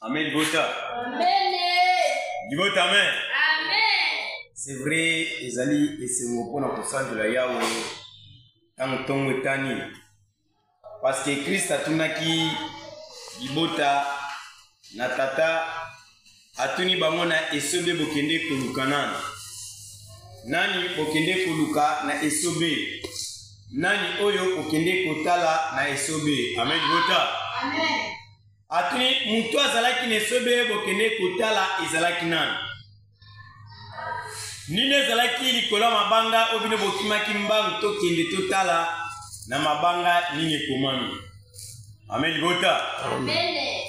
Amen libota. Amen. Libota amen. Amen. C'est vrai ezali esengo mpo na kosanzola Yawe ntango ntongo etani parce que Christ atunaki libota na tata atuni bango na esobe bokende koluka nani nani bokende koluka na esobe nani oyo okende kotala na esobe amen libota Amen. Atuni moto azalaki na esobe bokende kotala ezalaki nani? Nini ezalaki likolo ya mabanga oyo bino bokimaki mbangu tokende totala na mabanga nini ekomami? Amen libota.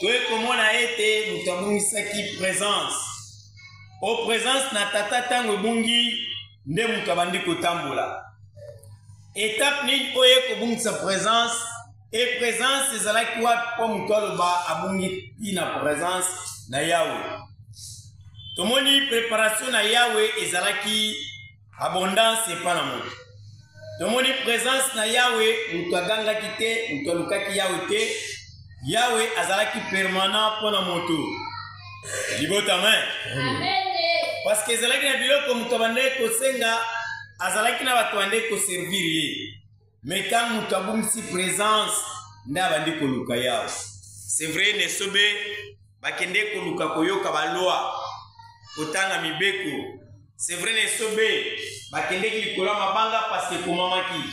Toye komona ete moto abungisaki presence. O presence na tata ntango ebungi nde moto abandi kotambola. Etape nini oyo ekobungisa presence? E presence ezalaki wapi mpo moto aloba abungi ntina presence na Yawe? Tomoni preparation na Yawe ezalaki abondance epa na moto. Tomoni presence na Yawe, moto agangaki te, moto alukaki Yawe te. Yawe azalaki permanent mpo na moto. Libota amen. Parce que ezalaki na biloko moto abandaki kosenga, azalaki na bato bandaki koservir ye. Mais ntango moto abungisi présence nde abandi koluka Yawe. C'est vrai, na esobe bakende koluka koyoka baloi, kotanga mibeko. C'est vrai, na esobe bakendeki likolo ya mabanga parce que ekomamaki.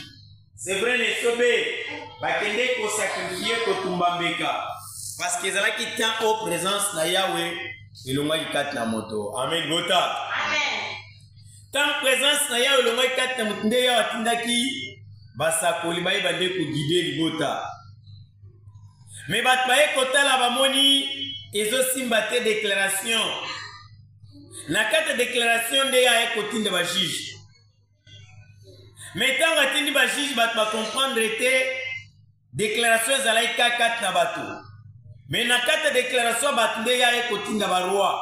C'est vrai, na esobe bakendeki kosakrifie kotumba mbeka parce que ezalaki temps oyo présence na Yawe elongwaki kati na moto. Amen, bota. Amen. Ntango presence na Yawe elongwaki kati na moto, nde Yawe atindaki basakoli bayeba nde kogide libota. Me bato baye kotala bamoni ezosimba te declaration. Na kati ya declaration nde ye aye kotinda bajuge. Me ntango atindi bajuge, bato bacomprendre te Declaration ezalaki kaka kati na bato. Me na kati ya declaration ya bato nde Yawe kotinda baroi.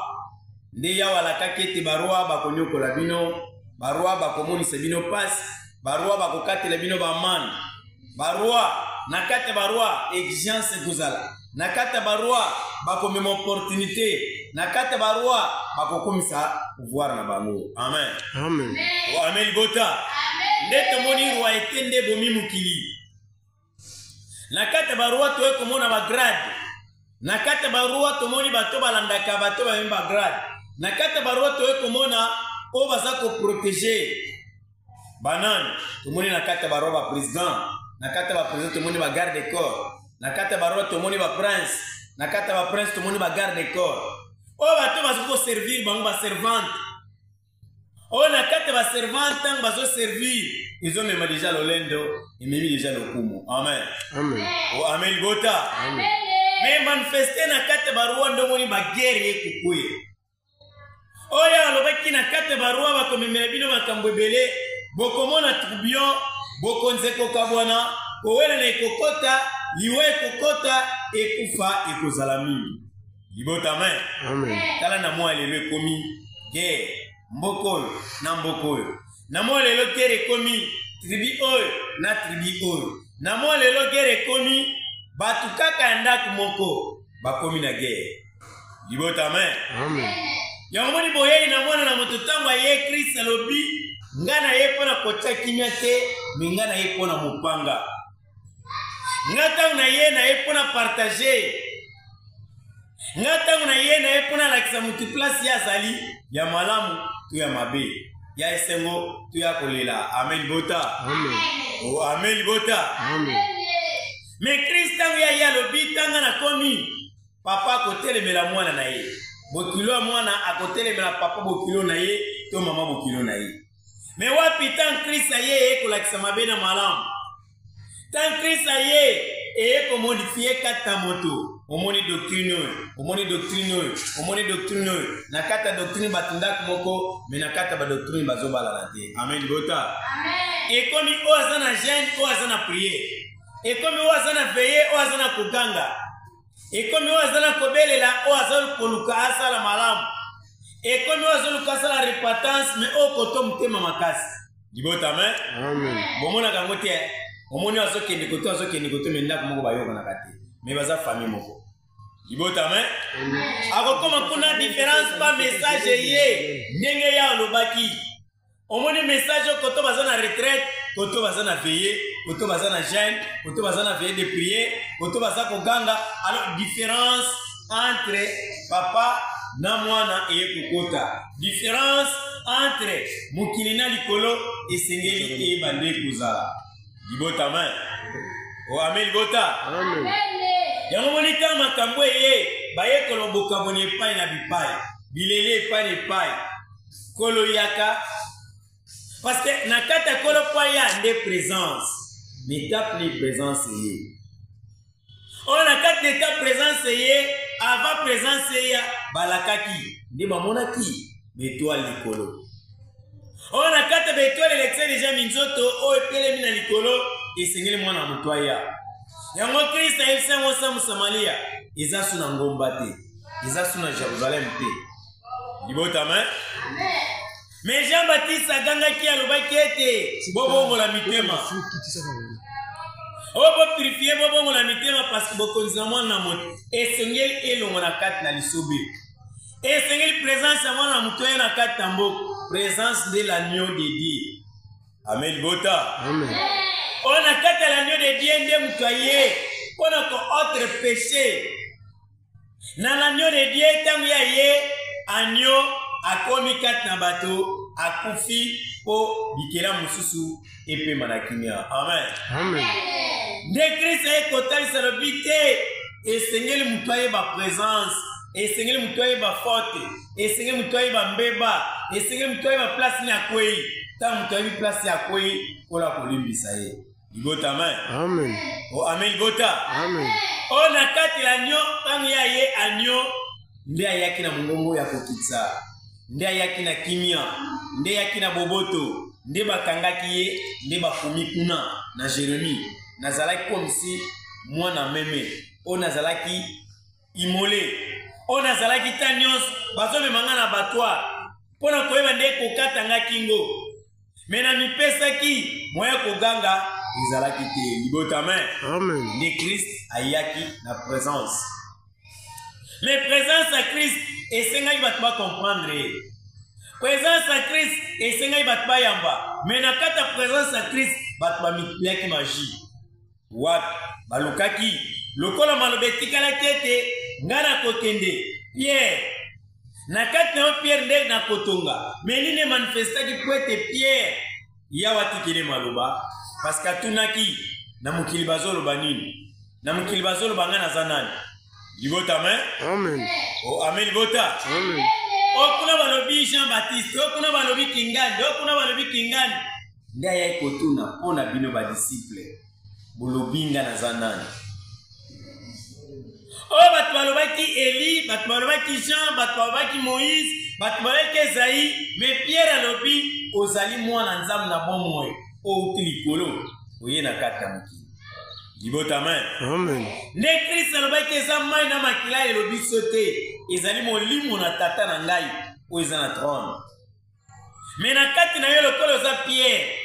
Nde Yawe alakaki ete baroi bakonyokola bino, baroi bakomonisa bino pasi, baroi bakokatela bino bamande. Baroi, na kati ya baroi exigence ekozala. Na kati ya baroi bakomema opportunité. Na kati ya baroi bakokomisa pouvoir na bango. Amen. Amen. Oh, amen libota. Nde tomoni royauté nde ebomi mokili. Na kati ya baroi toye komona bagrade. Na kati ya baroi tomoni bato balandaka bato bamemi bagrade. Na kati ya baroi toye komona oyo baza koprotege banani. Tomoni na kati ya baroi baprésident. Na kati ya baprésident tomoni bagarde corps. Na kati ya baroi tomoni baprince. Na kati ya baprince tomoni bagarde corps. Oyo bato baza koservir bango baservante. Oyo na kati ya baservante ntango bazoservir ezomema deja lolendo, ememi deja lokumu. Amen. Amen. O amen libota. Amen. Me manifeste na kati ya baroi nde omoni bagere ekokwea. Oyo alobaki na kati ya baroi bakomemela bino makambo ebele, bokomona tourbillon, bokonzi ekokabwana, kowelana ekokota, liwa ekokota, ekufa ekozala mingi. Libota amen. Amen. Tala na mwa lelo ekomi guerre mboka oyo na mboka oyo. Na mwa lelo guerre ekomi tribu oyo na tribu oyo. Na mwa lelo guerre ekomi bato kaka ya ndako moko bakomi na guerre. Libota amen. Amen. Yango moni boyei na mwana na moto ntango aye Christ alobi nga na ye mpo na kotia kimia te, me nga na ye mpo na mopanga. Nga ntango na ye na ye mpo na partage. Nga ntango na ye na ye mpo nalakisa motu place ye azali ya malamu to ya mabe, ya esengo to ya kolela. Amen libota. Amen. Oh, amen libota. Amen. Me Christ ntango ya ye alobi ntanga nakomi, papa akotelemela mwana na ye, bokilo ya mwana akotelemela papa bokilo na ye to mama bokilo na ye. Me wapi ntango Christ aye eye kolakisa mabe na malamu? Ntango Christ aye eye komodifie kati na moto. Omoni doctrine oyo, omoni doctrine oyo, omoni doctrine oyo. Na kati ya doctrine bato ndako moko, me na kati ya badoctrine bazobalana te. Amen libota. Ekomi oyo aza na jeune, oyo aza na priere. Ekomi oyo aza na veille, oyo aza na koganga. Ekomi oyo aza na kobelela, oyo aza koluka asala malamu. Ekomi oyo azoluka asala repentance, me oyo koto motema makasi. Libota amen. Amen. Bomonaka yango te. Omoni azokende koto, azokende koto, me ndako moko bayokanaka te. Me baza famille moko. Libota amen. Akokoma kuna différence pa message ye ndenge ya alobaki. Omoni message oyo koto baza na retraite, koto baza na veillée, koto baza na jeûne, koto baza na veillée de prière, koto baza koganga. Alors différence entre papa na mwana eye kokota. Différence entre mokili na likolo esengeli eyeba nde kozala. Libota amen. O amen libota. Amen. Yango moni ntango makambo eye bayekolo bokaboni epai na bipai, bilele epai na epai. Kolo yaka parce que na kati ya kolo po aya nde présence. N'étape ni présence eye. Oyo na kati na étape présence eye, avant présence eya balakaki nde bamonaki betoile likolo. Oyo na kati ya baetoile elekisa deja minzoto oyo etelemi na likolo, esengeli mwana moto aya. Yango Kristo ayebisi yango sa Mosamalia, eza su na ngomba te, eza su na Jerusalem te. Libota amen. Mais Jean Baptiste agangaki alobaki ete bobongola mitema. Oyo bopurifie bobongola mitema parce que bokonzi na mwana na moto esengeli elongo na kati na lisobe. Esengeli présence ya mwana na moto oyo na kati na mboka. Présence de l'agneau de Dieu. Amen libota. Amen. Oyo na kati ya l'agneau de Dieu nde moto aye mpo na ko autre péché. Na l'agneau de Dieu ntango ye aye agneau akomi kati na bato akufi mpo bikela mosusu epema na kimia. Amen. Amen. Nde Christ aye kotalisa lobi te esengeli moto ayeba présence, esengeli moto ayeba faute, esengeli moto ayeba mbeba, esengeli moto ayeba place nini akwei. Ntango moto ayebi place ya akwei, Nkolo akolimbisa ye. Libota amen. Amen. O amen libota. Amen. O na kati la agneau ntango ye aye agneau nde ayaki na mongongo ya kokitisa, nde ayaki na kimia, nde ayaki na boboto, nde bakangaki ye, nde bakomi kuna na Jeremie. Nazalaki komisi mwana meme oyo nazalaki imole, oyo nazalaki ta nyonso bazomema nga na abattoir mpo na koyeba nde kokata nga kingo. Me na mipesaki moyen koganga ezalaki te. Libota amen. Amen. Nde Christ ayaki na présence. Mais présence ya Christ esengaki bato ba comprendre ye. Présence ya Christ esengaki bato bayamba. Mais na kati ya présence ya Christ bato bamultipliaki magie. Wapi balukaki lokola maloba etikalaki ete ngai nakokende Pierre na kati na yo Pierre nde nakotonga. Mais nini emanifestaki po ete Pierre yawa atikeli maloba parce que atunaki na mokili bazoloba nini, na mokili bazoloba ngai naza nani. Libota amen. Amen. O amen libota. Amen. O kuna balobi Jean Baptiste, o kuna balobi Kingani, o kuna balobi Kingani. Nde ayaki kotuna mpo na bino ba disciple, bolobi nga naza nani? Oyo bato balobaki Eli, bato balobaki Jean, bato balobaki Moïse, bato balobaki Esaïe, mais Pierre alobi ozali mwana Nzambe na bomoi outi likolo oye na kati ya mokili. Libota amen. Amen. Nde Christ alobaki eza mai na makila elobi so te, ezali molimo na tata na ngai oyo eza na trône. Me na kati na yo lokola oza Pierre,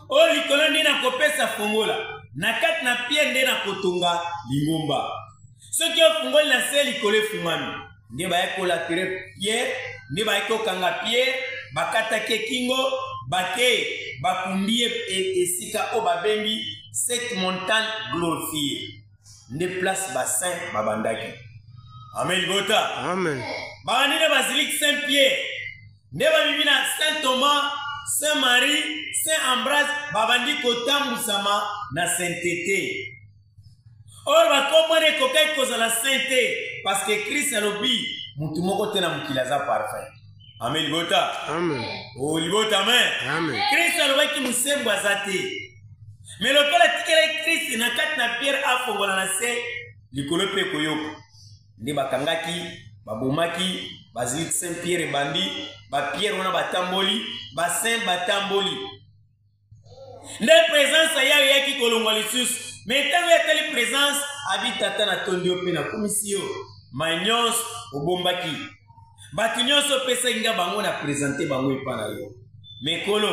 oyo likolo nde nakopesa fongola, na kati na Pierre nde nakotonga lingomba. Soki ofungoli na se, likolo efungwami. Nde bayaki kolatire Pierre, nde bayaki kokanga Pierre, bakataki ye kingo, bake bakundi ye esika oyo babengi cette montagne glorifiée. Nde place ba saint babandaki. Amen libota. Amen. Babandi na basilique Saint Pierre, nde babimi na Saint Thomas, Saint Marie, Saint Ambroise, babandi kotambusama na sainteté. Or bakombo wana ekokaki kozala saint te parce que Christ alobi mutu moko te na mokili aza parfait. Amen libota. Amen. O libota amen. Amen. Christ alobaki mosembo aza te. Mais lokola atikelaki Christ na kati na Pierre afongola na se likolo mpe koyoka. Nde bakangaki, babomaki, basilique Saint Pierre ebandi, ba Pierre wana batamboli, ba saint batamboli. Nde présence ya Yawe eyaki kolongwa lisusu. Mais ntango ye atali présence, abi tata natondi yo mpe nakumisi yo. Mai nyonso obombaki. Bato nyonso opesaki nga bango na présente bango epa na yo. Mais kolo,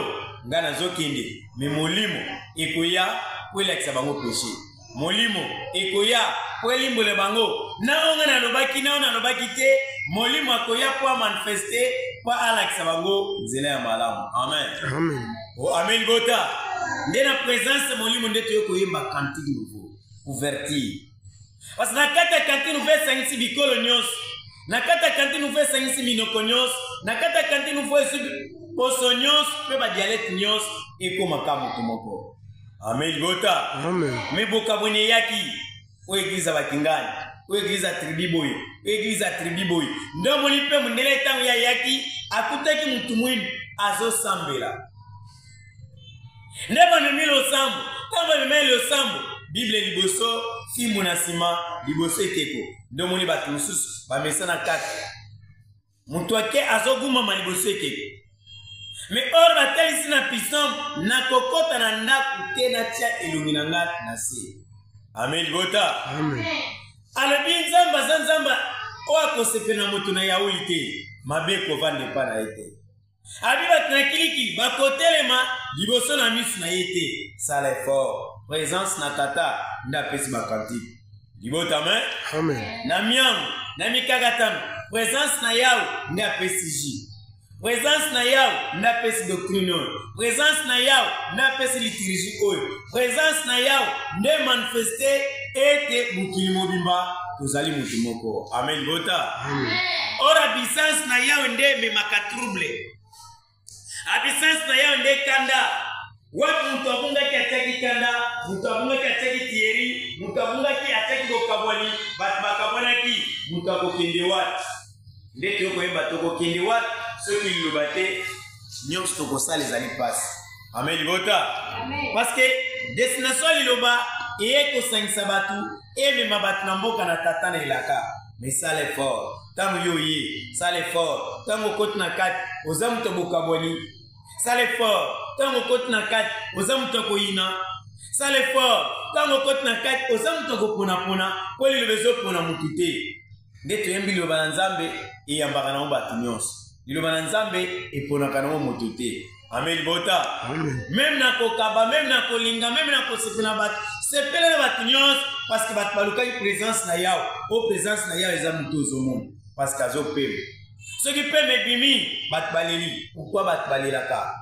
nga nazokende, mais molimo ekoya po elakisa bango péché. Molimo ekoya po mpo elimbole bango na oyo ngai nalobaki na oyo nalobaki te. Molimo akoya mpo amanifeste, mpo alakisa bango nzela ya malamu. Amen. Amen. Oh, amen bota. Nde na présence ya Molimo nde toye koyemba cantique nouveau, couverture. Parce que na kati ya cantique nouveau esangisi bikolo nyonso, na kati ya cantique nouveau esangisi minoko nyonso, na kati ya cantique nouveau esui poso nyonso mpe badialecte nyonso ekomaka moto moko. Amen bota. Amen. Me bokabwani eyaki, oyo eglize ya bakingani, oyo eglize ya tribu boye, oyo eglize ya tribu boye. Nde omoni mpe mondele ntango ye ayaki akutaki motu mwindu azosambela, nde bamemi losambo. Ntango bamemeli losambo, Bible liboso, fimbu na nsima, liboso ekeko. Nde omoni bato mosusu bamesana kaka moto ake azogumama liboso ekeko. Me or batalisi na piston, nakokɔta na ndako te, natia elongi na nga na se. Amen libota. Amen. Alobi Nzambe aza Nzambe oyo akosepela na moto na yauli te, mabe ekovanda epa na ye te. Abi bato na kiliki bakotelema liboso na miso na ye te. Sala effort, présence na tata nde apesi bakantike. Libota, amen. Amen. Na miango na mikakatano, présence na Yawe nde apesi ji, présence na Yawe nde apesi doctrine oyo, présence na Yawe nde apesi liturgie oyo, présence na Yawe nde manifeste ete mokili mobimba tozali motu moko. Amen libota. Amen. Or absence na Yawe nde ememaka trouble, absence na Yawe nde kanda. Wapi moto abungaki atiaki kanda, moto abungaki atiaki tieri, moto abungaki atiaki bokabwani, bato bakabwanaki, moto akokende wapi? Nde tokoyeba tokokende wapi soki liloba te, nyonso tokosala ezali mpasi. Amen libota. Parce que destination ya liloba eye kosangisa bato, emema bato na mboka na tata na elaka. Mais sala effort ntango yo oye, sala effort ntango okoti na kati oza moto ya bokabwani, sala effort ntango okoti na kati oza moto ya koyina, sala effort ntango okoti na kati oza moto ya koponapona, mpo liloba ezopona motu te. Nde toyembi liloba na Nzambe eyambaka nango bato nyonso, liloba na Nzambe eponaka nango moto te. Amen libota. Amen. Meme na kokaba, meme na kolinga, meme na kosepela bato, sepela na bato nyonso, parce que bato balukaki présence na Yawe. Po présence na Yawe eza moto ozomona parce que azopema. Soki pema ebimi, bato baleli. Pourquoi bato balelaka?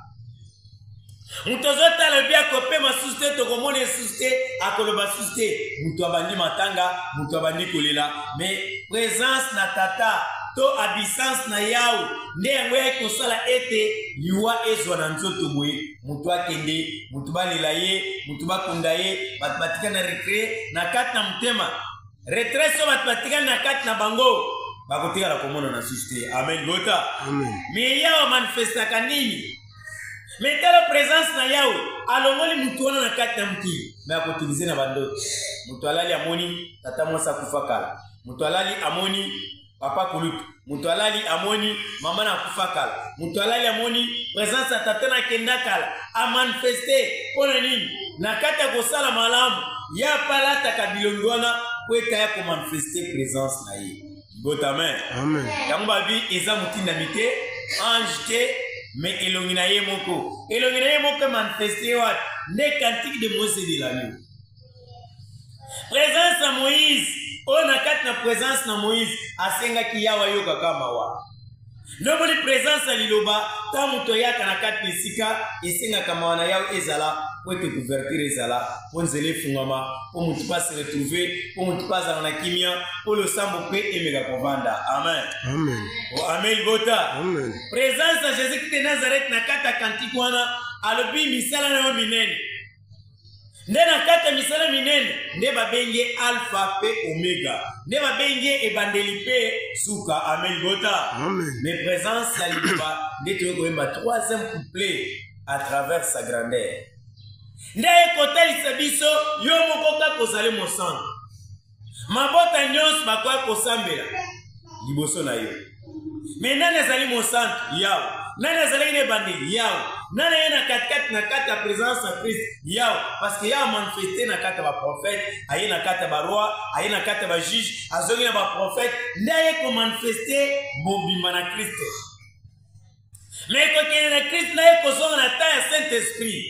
Moto azotala epi akopema susu te, tokomona esusu te, akoloba susu te. Moto abandi matanga, moto abandi kolela. Mais présence na tata to absence na Yawe nde yango eyaki kosala ete liwa ezwa na nzoto boye. Moto akende, moto balela ye, moto bakunda ye, bato batika na recré na kati na motema. Retraite so bato batikali na kati na bango bakotikala komonana susu te. Amen bota. Amen. Me Yawe amanifestaka nini? Me tala présence na Yawe alongoli motu wana na kati na mokili, me akotilize na bandoto. Moto alali amoni tata mwasi akufa kala, moto alali amoni papa kulutu, moto alali amoni mama na akufa kala, moto alali amoni présence ya tata na kenda kala. Amanifeste mpo na nini? Na kati ya kosala malamu ye apalataka bilongi wana po ete aya komanifeste présence na ye. Libota, amen. Amen. Yango babi eza motindami te, ange te, me elongi na ye moko, elongi na ye moko emanifeste wapi? Nde cantique de Moïse et de l'agneau. Présence ya Moïse oyo, na kati na présence na Moïse asengaki Yawe ayokaka mawa. Ndomoni présence ya liloba, ntango moto ayaka na kati na esika esengaka mawa na Yawe ezala, po ete couverture ezala, mpo nzela efungwama, mpo motu mpe ase retrouve, mpo motu mpe azala na kimia, mpo losambo mpe emeka kovanda. Amen. Amen. Oh, amen libota. Amen. Présence ya Jésus Christ de Nazareth na kati ya kantike wana alobi misala na yo minene. Nde na kati ya misala minene nde babengi ye Alpha mpe Omega, nde babengi ye ebandeli mpe suka. Amen libota. Amen. Mais présence ya liloba nde toyei koyemba troisième couplet à travers sa grandeur, nde ekotalisa biso yo moko kaka ozali mosantu, mabota nyonso bakoya kosambela liboso na yo. Me nani azali mosantu? Yawe. Nani azalaki na ebandeli? Yawe. Nani aye na katikati na kati ya présence ya Christ? Yawe. Parce que Yawe manifeste na kati ya baprophète, aye na kati ya baroi, aye na kati ya bajuge, azongi na baprophète, nde aye komanifeste mobimba na Christ. Me kokende na Christ na ye kozonga na temps ya Saint Esprit.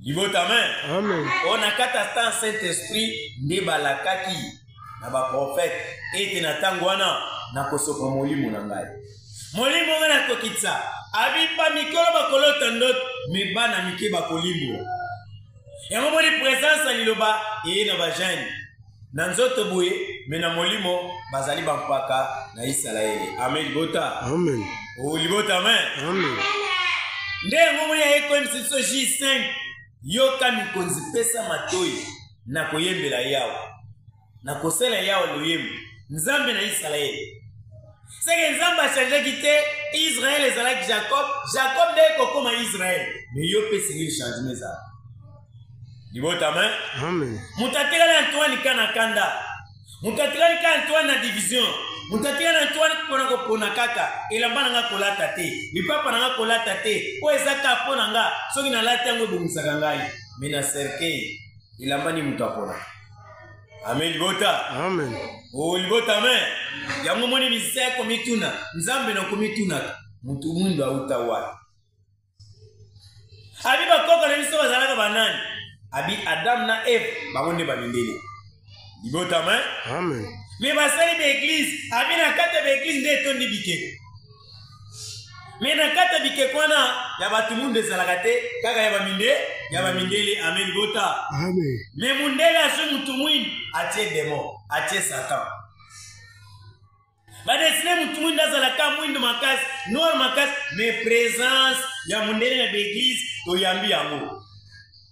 Libota, amen. Amen. Oyo na kati ya temps ya Saint Esprit nde balakaki. Na baprofete ete na ntango wana nakosopa molimo na ngai. Molimo ngai nakokitisa abipa mikolo bakolota ndoto, me bana mike bakolimbola. Yango moni presence ya liloba eye na bajeune na nzoto boye, me na molimo bazali bampaka na Isalaele. Amen libota. Amen. O libota amen. Amen. Nde yango moni aye koyebisa biso J5, yoka mikonzi, pesa matoi na koyembela Yawe, na kosala Yawe loyembo, Nzambe na Isalaele. Seke Nzambe achangeaki te, Israël ezalaki Jacob, Jacob nde ekokoma Israël. Mais yo mpe esengeli changement ezala. Libota amen. Amen. Moto atikali Antoine ka na kanda, moto atikali ka Antoine na division, moto atikali Antoine mpona kopona kaka elamba na nga kolata te, lipapa na nga kolata te, oyo eza kaka mpo na nga, soki nalati yango ebongisaka ngai. Mais na cercueil elamba nini moto apona? Amen libota. Amen. O libota amen. Yango moni misisa ya komituna, Nzambe na komitunaka, moto mwindo auta wapi? Abi bakoko na biso bazalaka banani? Abi Adam na Eve, bango nde bamindele. Libota amen. Amen. Me basali ba eglise, abi na kati ya ba eglise nde etondi bikeko. Me na kati ya bikeko wana ya bato mundu ezalaka te, kaka ya baminde, ya bamindele. Amen libota. Amen. Me mundele azwi mutu mwindu, atie demon, atie Satan. Badesine mutu mwindu azalaka mwindu makasi, noir makasi, me présence ya mundele na baeglise toyambi yango.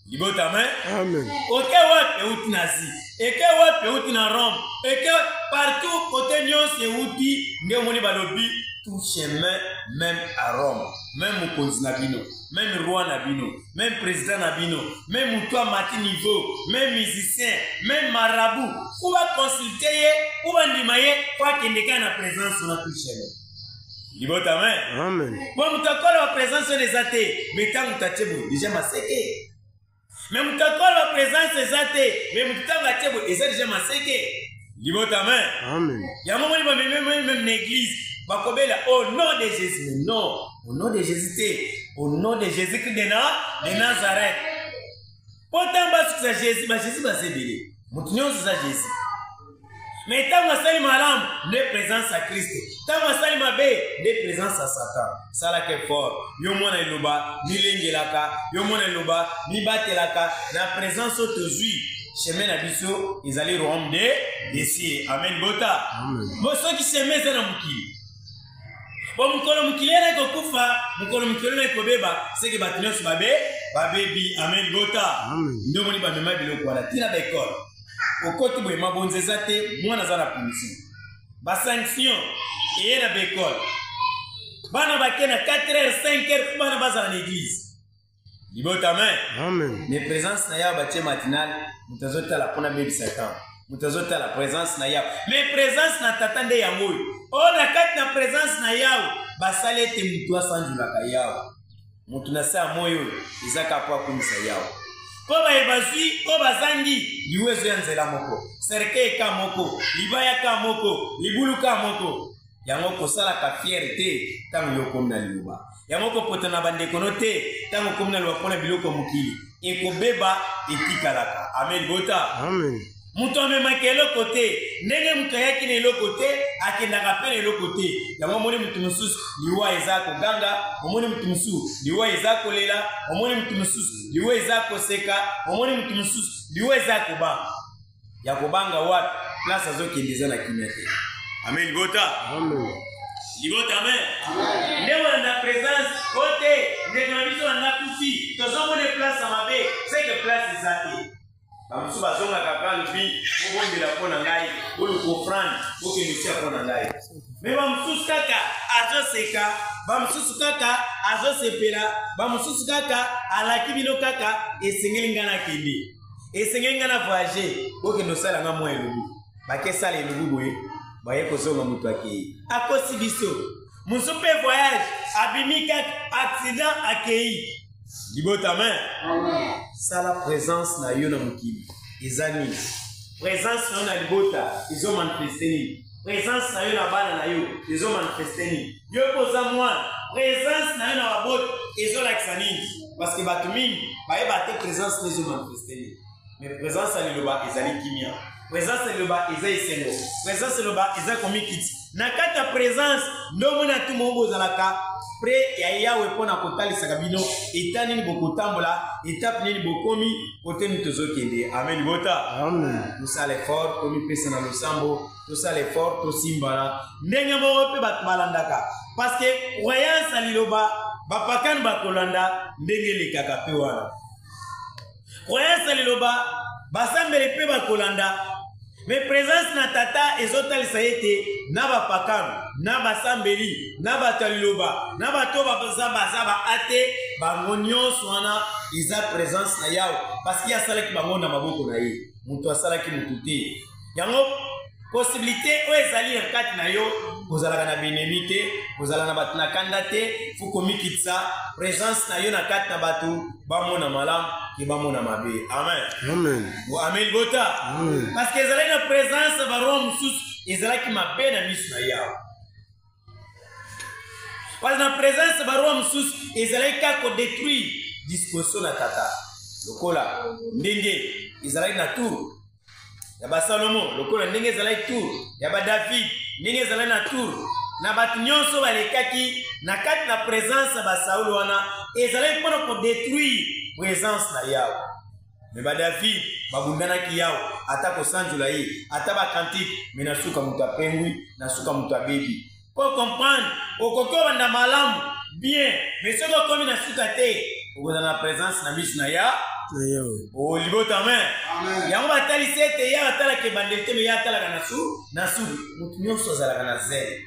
Libota amen. Amen. Oke wapi euti na Asie, eke wapi euti na Rome, eke partout kote nyonso euti, nde omoni balobi tout chemin même à Rome, même mokonzi na bino, même roi na bino, même président na bino, même moto amati niveau, même musicien, même marabout, po baconsulte ye, po bandima ye, po akende kaka na présence na tout chemin. Libota amen. Amen. Bo moto akola ba présence wana eza te, mais ntango moto atie boye déjà maseke. Mais moto akola ba présence eza te, mais moto ntango atie boye eza déjà maseke. Libota amen. Amen. Yango moni bamemi même na église bakobela au nom de Jésus. Mais non, au nom de Jésus te, au nom de Jésus-Christ de Nazareth. Po ntango basukisa Jésus, ba Jésus baza ebele, moto nyonso eza Jésus. Mais ntango asali malamu nde présence ya Christ, ntango asali mabe nde présence ya Satan. Salaka effort, yo mwana eloba milengelaka, yo mwana eloba mibatelaka na présence oyo tozwi. Chemin na biso ezali royaume de des cieux. Amen bota. Amen. Bo soki chemin eza na mokili, bo mokolo mokili ena ekokufa, mokolo mokili ena ekobeba, seke bato nyonso babe babebi. Amen bota. Amen. Nde omoni bamema biloko wana tina ba ekole. Okoti boye mabonza eza te, mwana aza na punition, ba sanction eye na ba ekole, bana bake na 4 heures 5 heures po bana bazala na église. Libota amen. Amen. Mais présence na yawe batie matinale, moto azotala mpona bebisa temps, moto azotala présence na yawe, mais présence na tata nde yango oyo. Oyo na kati na présence na yawe basali ete moto asanjolaka yawe, moto na se ya moi oyo eza kaka po akumisa yawe. Po baye bazwi oyo bazangi liwa ezoya nzela moko, cercueil ka moko, libaya ka moko, libulu ka moko. Yango kosalaka fiere te ntango yo okomi na liloba, yango kopota na bandeko no te ntango okomi na liloba, mpona biloko ya mokili ekobeba etikalaka. Amen bota. Amen. Moto amemaka eloko te, ndenge moto ayaki na eloko te akendaka mpe na eloko te. Yango omoni moto mosusu liwa eza koganga, omoni moto mosusu liwa eza kolela, omoni moto mosusu liwa eza koseka, omoni moto mosusu liwa eza kobanga. Ya kobanga wapi? Place azokende eza na kimia te. Amen libota. Amen. Libota amen. Nde wana na présence ote ndeko na biso na kufi, tozomona place ya mabe, seke place eza te. Bamosusu bazongaka mpe alobi bobondela mpo na ngai, boluka offrande, bokende tia mpo na ngai. Me bamosusu kaka azoseka, bamosusu kaka azosepela, bamosusu kaka alaki bino kaka esengeli ngai nakende, esengeli ngai na voyage, bokende osala ngai mwa elubu. Bakesala elubu boye, baye kozonga moto akei. Akosi biso. Mosusu mpe voyage, abimi kaka accident akei. Libota amen. Sala présence na yo na mokili eza nini? Présence na yo na libota ezo manifeste nini? Présence na yo na bana na yo ezo manifeste nini? Yo mpe oza mwana, présence na yo na baboti ezolakisa nini? Parce que bato mingi bayeba te présence na ezo manifeste nini. Mais présence ya liloba ezali kimia. Présence ya liloba eza esengo. Présence ya liloba eza komikiti. Na kati ya présence nde omona tu moko bozalaka près ya Yawe mpo na kotalisaka bino eta nini bokotambola, etape nini bokomi, kote nini tozokende. Amen libota. Amen. Tosala effort, tomipesa na losambo, tosala effort, tosimbana. Ndenge moko mpe bato balandaka. Parce que croyance ya liloba bapakani bakolanda ndenge elekaka mpe wana. Croyance ya liloba basambeli mpe bakolanda. Mais présence na tata ezotalisa ete na bapakano, na basambeli, na bato ya liloba, na bato baza baza ba ate, bango nyonso wana eza présence na Yawe parce que asalaki bango na maboko na ye. Moto asalaki moto te. Yango possibilité oyo ezali na kati na yo, kozalaka na benemi te, kozala na bato na kanda te, faut komikitisa présence na yo na kati na bato bamona malamu ke bamona mabe. Amen. Amen. Bo amen bota. Amen. Parce que ezalaki na présence ya ba roi mosusu ezalaki mabe na miso na Yawe. Parce que na présence ya ba roi mosusu ezalaki kaka kodétruire disposition na tata. Lokola ndenge ezalaki na tour ya ba Salomo, lokola ndenge ezalaki tour ya ba David, ndenge ezalaki na tour na bato nyonso balekaki na kati na présence ya ba Saul wana, ezalaki mpona kodétruire présence na Yawe. Mais ba David babundanaki Yawe, ata kosanzola ye, ata ba cantique, mais na suka moto apengwi, na suka moto abebi. Po comprendre, okoki obanda malamu bien, mais soki okomi na suka te, okozala na présence na miso na ya Na Yawe. Oh, libota, amen. Amen. Yango batalisi ete ye atalaka ebandeli te, mais ye atalaka na su, na su. Moto nyonso azalaka na zèle.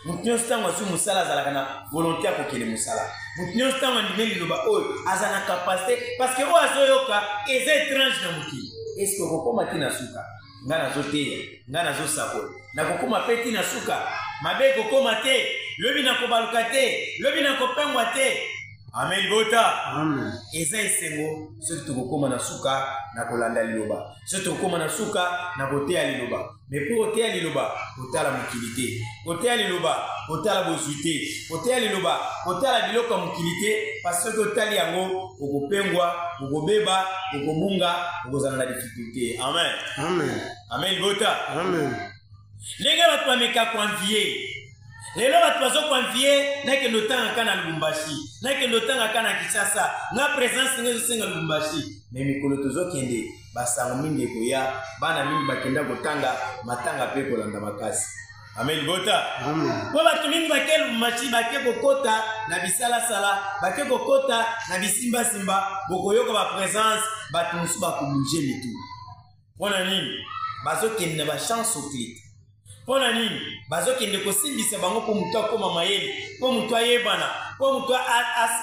Moto nyonso ntango azwi mosala azalaka na volonté ya kokende mosala. Moto nyonso ntango andimi liloba oyo aza na capacité, parce que oyo azoyoka eza étrange na mokili. Est-ce que okokoma ti na suka? Nga nazoteya, nga nazosakola, nakokoma pe ti na suka. Mabe ekokoma te, lobi nakobaluka te, lobi nakopengwa te. Amen libota. Amen. Eza esengo soki tokokoma na suka na kolanda liloba, soki tokokoma na suka na koteya liloba. Mais pour koteya liloba, kotala mokili te, koteya liloba, kotala bozwi te, koteya liloba, kotala biloko ya mokili te, parce que soki otali yango okopengwa, okobeba, okobunga, okozala na difficulté. Amen. Amen. Amen libota. Amen. Ndenge bato bameka koenvier. Lelo bato bazo koenvier, nakende otangaka na Lubumbashi, nakende otangaka na Kinshasa, nga présence nga ezosenga Lubumbashi. Mais mikolo tozokende, basango mingi ekoya, bana mingi bakenda kotanga, matanga pe kolanda makasi. Amen libota. Amen. Po bato mingi bake Lubumbashi, bake kokota na bisalasala, bake kokota na bisimbasimba, bokoyoka ba présence, bato mosusu bakobouger mitu. Mpona nini? Bazokende na ba chance occulte. Mpona nini? Bazokende kosimbisa bango mpo moto akoma mayele, mpo moto ayebana, mpo moto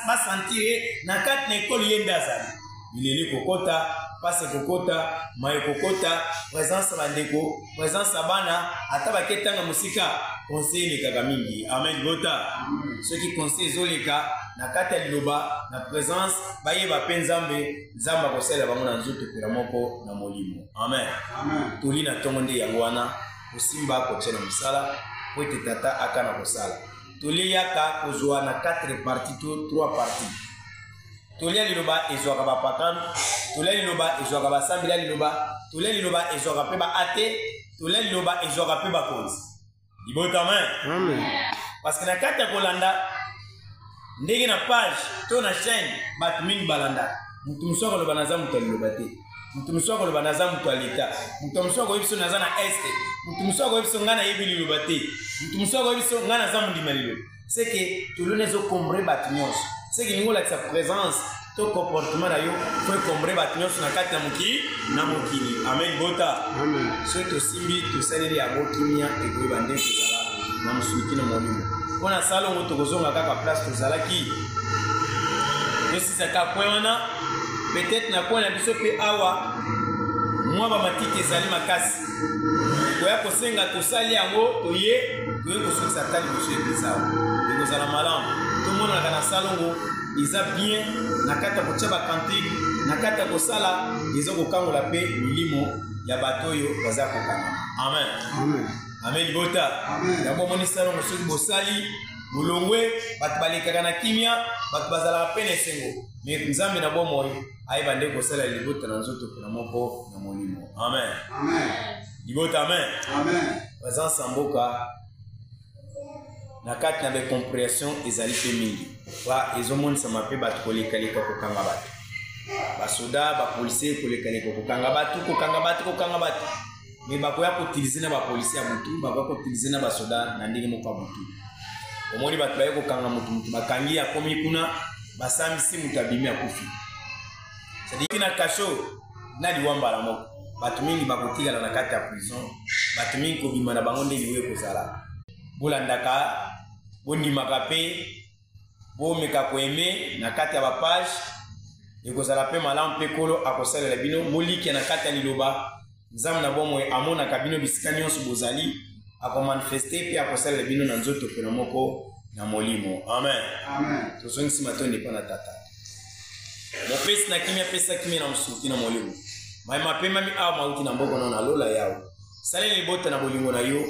basentire na kati na ekolo ye nde azali. Bileli kokota, pase kokota, mayo kokota, présence ya bandeko, présence ya bana, ata bake tanga mosika, conseil elekaka mingi. Amen bota. Soki conseil ezoleka na kati ya liloba, na présence, bayeba mpe Nzambe, Nzambe akosalela bango na nzoto mpela moko na molimo. Amen. Amen. Toli na ntongo nde yango wana, kosimba kotia na mosala po ete tata aka na kosala. Toli yaka kozwa na 4 parties to 3 parties. Tolia liloba ezwaka ba pakano, tolia liloba ezwaka ba sambela liloba, tolia liloba ezwaka pe ba ate, tolia liloba ezwaka pe ba konzi. Libota, amen. Amen. Parce que na kati ya kolanda ndenge na page to na chaîne bato mingi balanda. Mutu mosusu akoloba naza moto ya liloba te. Mutu mosusu akoloba naza moto ya leta. Mutu mosusu akoyebi biso naza na est. Mutu mosusu akoyebi biso ngai nayebi liloba te. Mutu mosusu akoyebi biso ngai naza mondima liloba. C'est que tolona ezokombre bato nyonso. C'est que ningo olakisa présence to comportement na yo po ekombre bato nyonso na kati na mokili, na mokili. Amen bota. Amen. Soki tosimbi tosaleli yango kimia ekoyeba nde kozala na mosuni na molimo. Mpo na salongo tokozonga kaka place tozalaki. Tosisaka coin wana, peut-être na coin na biso mpe awa mwa ba matiti ezali makasi. Koya kosenga tosali yango toye, toye kosukisa ata liboso ya eglise awa. Ekozala malamu. Tomonanaka na salongo eza bien na kati ya kotia ba cantique, na kati ya kosala eza kokangola mpe milimo ya bato oyo baza kokanga. Amen. Amen. Amen libota. Amen. Yango omoni salongo soki bosali Bolongwe, bato balekaka na kimia, bato bazalaka mpe na esengo. Me Nzambe na bomoi ayeba nde kosala libota na nzoto mpe na moko na molimo. Amen. Amen. Libota amen. Amen. Présence ya mboka na kati na becomprehension ezali mpe mingi ba ezomonisama mpe bato kolekaleka kokanga bato basoda bapolisier kolekaleka kokanga bato kokanga bato kokanga bato me bakoya koutilize na bapolisier ya butu bakoya koutilize na basoda na ndenge moko ya butu omoni bato baye kokanga motu motu bakangi akomi kuna basambisi moto abimi akufi cetadire na kasho na liwa mbala moko bato mingi bakotikala na kati ya prison bato mingi kobima na bango nde liwa ekozala bolandaka bondimaka mpe bomeka koaime na kati ya bapage ekozala mpe malamu mpe nkolo akosalela bino bolikia na kati ya liloba nzambe na bomoi amonaka bino bisika nyonso bozali akomanifeste mpe akosalela bino na nzoto mpe na moko na molimo amen, amen. Tozongisi matondi mpo na tata mopesi na kimia apesa kimia na mosuki na molimo mai mapemami awa mauti na mboko na na lola yawe salela libota na bolingo na yo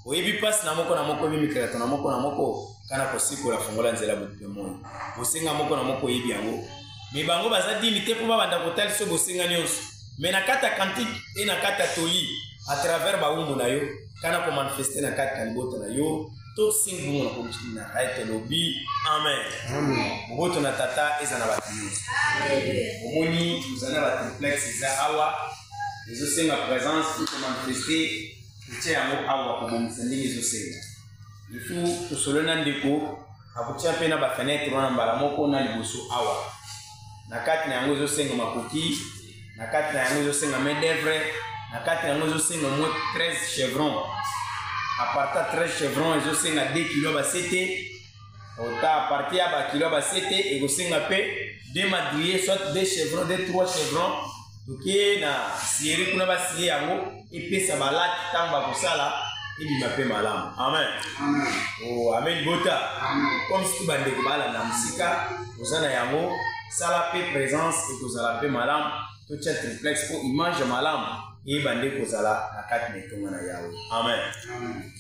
oyebi mpasi na moko na moko oyebi mikakatano na moko na moko kana kosikola fongola nzela butu mpe moi bosenga moko na moko oyebi yango me bango baza dini te mpo babanda kotalisa bosenga nyonso me na kati ya kantike e na kati ya toli à travers bawumbu na yo kana komanifeste na kati na libota na yo tosengi bongo na komisi na ngai tolobi amen. Boboto na tata eza na bato nyonso omoni tozali na batriplex eza awa ezosenga présence mpo komanifeste kotia yango awa kobongisa ndenge ezosenga ifu tosolo na ndeko akotia mpe na bafenetre wana mbala moko na liboso awa na kati na yango ezosenga makoki na kati na yango ezosenga main d'œuvre na kati na yango ezosenga moins 13 chevron à partir ya 13 chevron ezosenga 2 kilo basete ota à partir ya bakilo ya basete ekosenga mpe 2 madrier soit 2 chevron 2 3 chevron toke na siere kuna basie yango epesa balati ntango bakosala ebima mpe malamu amen. Amen. Oh, amen libota. Amen. Comme si bandeko balanda mosika oza na yango sala mpe présence ekozala mpe malamu totia triplex mpo image ya malamu eyeba nde kozala na kati na etonga na yawe amen. Amen.